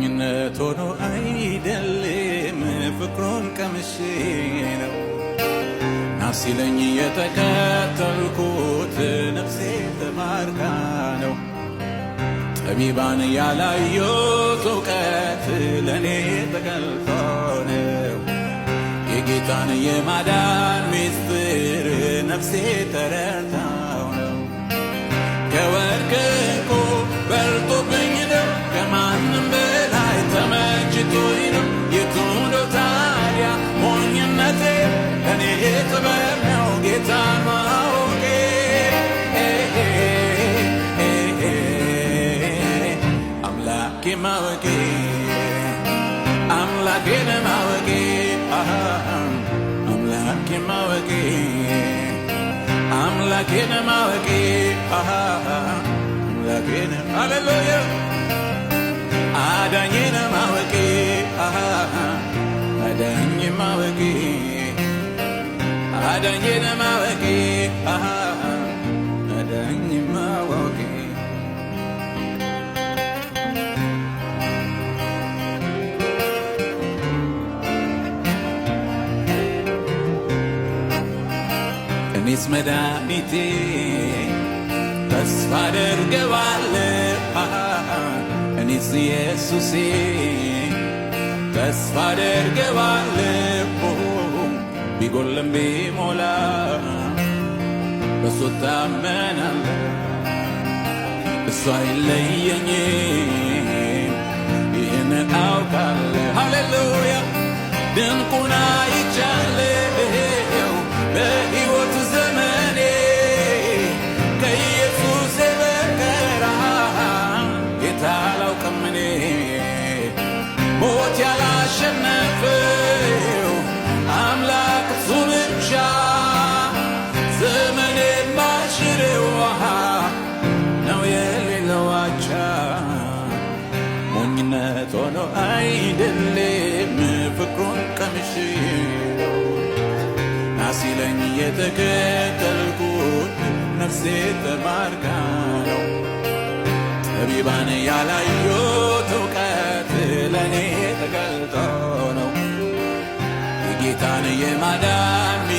ሞኝነት ሆኖ አይደለም ፍቅሩን ቀምሼ ነው። ናሲለኝ የተከተልኩት ነፍሴ ተማርካ ነው። ጠቢባን ያላዩት እውቀት ለእኔ ተገልጦ ነው። የጌታን የማዳን ምስጢር ነፍሴ ተረድታው ነው። ከወርቅ ዕንቁ በልጦብኝ ነው፣ ከማንም በላይ ተመችቶኝ ነው። የቱ ነው ታዲያ ሞኝነቴ? እኔ ጥበብ ነው ጌታን ማወቄ። አምላኬ ማወቄ፣ አምላኬን ማወቄ፣ አምላኬ ማወቄ፣ አምላኬን ማወቄ፣ አምላኬን፣ ሃሌሉያ፣ አዳኜን ማወቄ፣ አዳኝ ማወቄ፣ አዳኜን ማወቄ፣ አዳኝ ማወቄ። እኔስ መድኃኒቴ ተስፋ አደርገዋለሁ። እኔስ ኢየሱሴ ተስፋ አደርገዋለሁ። ቢጎልም ቢሞላ በሱ እታመናለሁ። እሱ አይለየኝም፣ ይህን አውቃለሁ። ሃሌሉያ፣ ድንቁን አይቻለሁ በሕይወት ዘመኔ፣ ከኢየሱስ በቀር ጌታ አላውቅም እኔ። ሞት ያላሸነፈው አምላክ እሱ ብቻ፣ ዘመን የማይሽረው ነው የሌለው አቻ። ሞኝነት ሆኖ አይደለም ፍቅሩን ቀምሼ ናሲለኝ የተከተልኩት ነፍሴ ተማርካ ነው። ጠቢባን ያላዩት እውቀት ለእኔ ተገልጦ ነው። የጌታን የማዳን